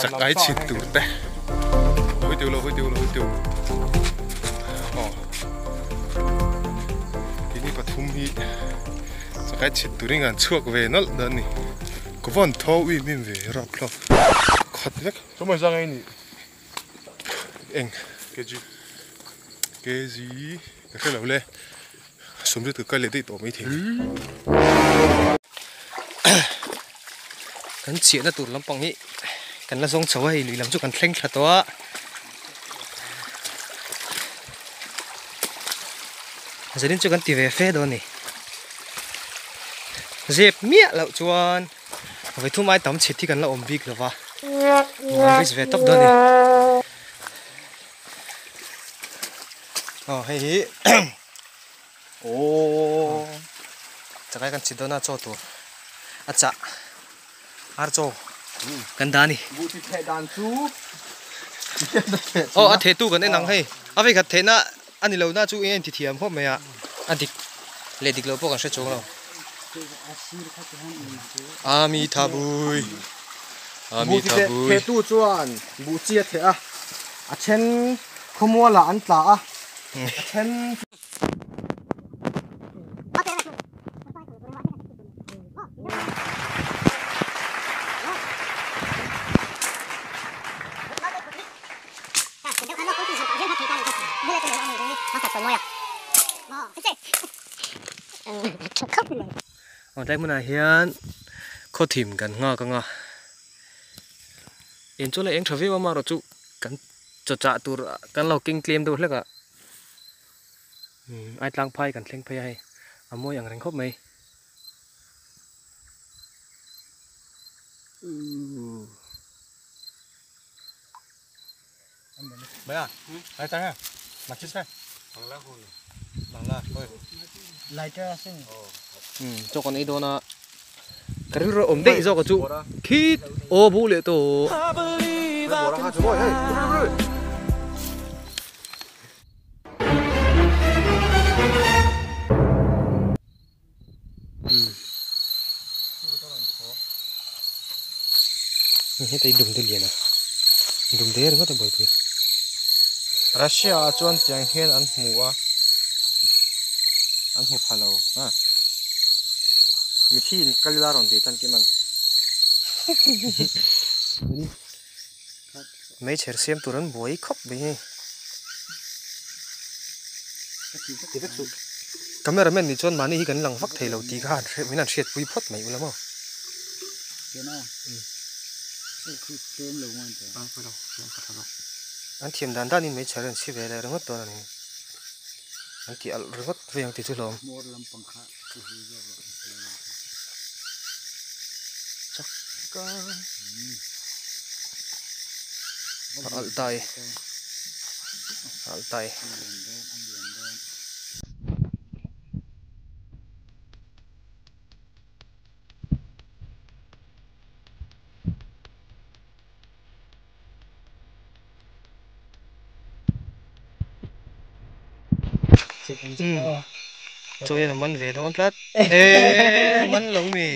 Chakai chhit tur te hawi teuh lo hawi teuh lo hawi teuh aw keini pathum hi chakai chhit turin kan chhuak ve nawlh dawn a ni ka van tho im em ve rapthlak khat vek eng kg kg ka hre lo le sawmriat ka kal leh daih tawh maithei kan chhiahna tur lampang hi kan la zawng chho a hei lui lam chu kan thleng thla tawh a zanin chu kan ti ve fe dawn a ni zep miah loh chuan vawi thum ai tam chhit hi kan la awm bik lo va nuam risk ve tawp dawn a ni. Aw hei hi Aww chakai kan chhit dawn a chaw tur a chah ar chaw kan dah a ni. Buh chi theh dan chu Aw a theh tu kan en ang hei a vei khat thehna a ni lo na chu eng a inti thiam khawp mai a a dik leh dik lo pawh kan hre chuang lo. Ami tha bui ami tha bui. Buh chi theh tu chuan buh chi a theh a a then Khawmualah an tla a, a then. Aw tlai hmunah hian khawthim kan nghak ang a, eng chu la eng tha viau a amaherawhchu kan. Chaw chah tur kan lo keng tlem deuh hlek a umm ai tlang phai kan thleng phei a hei a mawi ang reng khawp mai umm chaw kan ei dawn a ka rilru a awm daih zawk a chu khit aw bu leh tawh. Heta hi dumde lian a dumde ringawt a buaipui. Russia ah chuan tiang hian an hmu a an hmu pha lo a mithi in kal ila rawn tih tan kim an. Meichher siam tur an buai khawp mai hei. Camera man nih chuan mahni hi kan lang vak thei lo tih kha min han hriatpui phawt mai ula maw. An thiam dan danin meichher an chhi ve leh ringawt dawn a ni. An tih alh ringawt vei ang tih chu hlawm. Chak a a alh tai a alh tai. Chaw hian a man ve dawn tlat eee man lo mi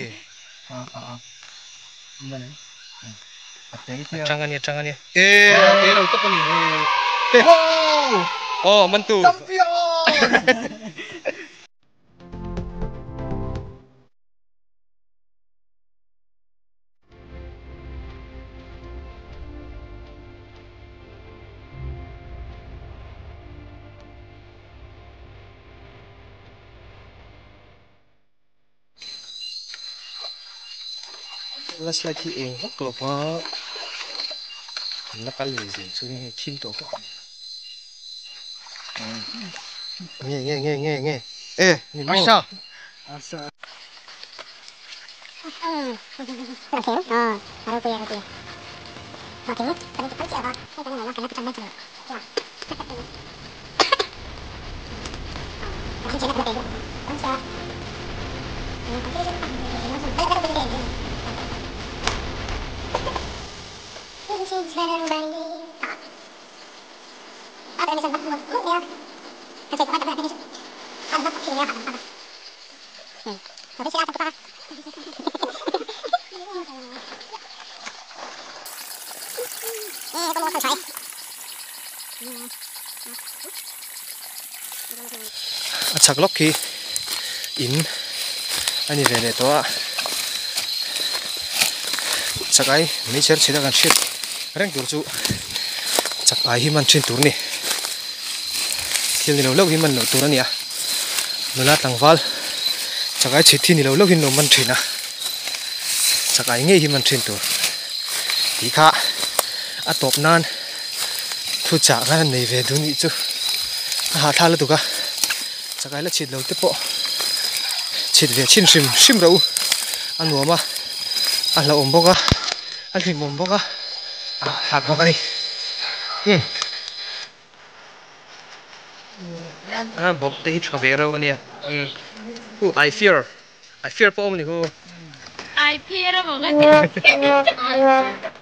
a tang a ni a tang a ni eee a te lo tawp a ni aw man tu. Flashlight hi eng vak lo va an la kal ve zel chu hei thim tawh khawp mai nge nge nge nge nge e ni maw. A chhak lawk khi in a ni ve leh tawh a chak ai meichher chhit a kan hriat reng tur chu chak ai hi man thin tur a ni thil ni lo lo hi man loh tur a ni a nula tlangval chak ai chhit hi ni lo lo hi an lo man thin a chak ai ngei hi man thin tur tih kha a tawp nan. Thu chah khan an nei ve duh nih chu a hahthlak lutuk a chakai la chhit lo te pawh chhit ve chhin hrim hrim rawh u a nuam a a hlauhawm bawk a a hlimawm bawk a a hahthlak bawk a ni umm a bawp te hi tha ve reuh a nia u I fear I fear pawh a awm a ni khu I fear a maw ka ti.